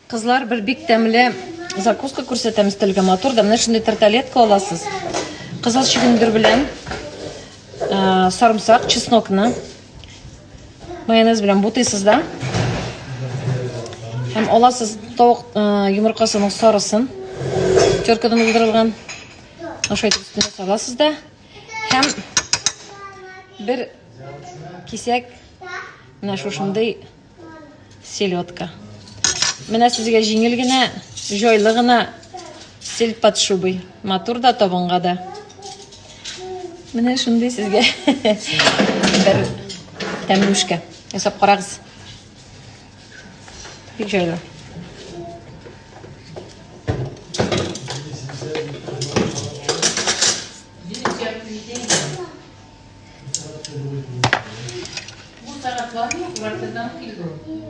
Кызлар, бер бик тәмле закуска күрсәтәм өстәлгә. Матур да. Менә шундый тарталетка аласыз. Кызыл чөгендер белән э, сарымсак, чеснокны майонез белән бутыйсыз да. Һәм аласыз тавык э, йомыркасының сарысын, теркадан уздырылган. Ошай итеп өстенә саласыз да. Һәм бер кисәк менә шушындый селедка. Менә сезгә җиңел генә, җайлы гына сельдь под шубой. Матур да табынга да. Менә шундый сезгә бер тәмлүшкә. Ясап карагыз. Бик җайлы. Бу сәгать бармы? Квартирдан килде ул.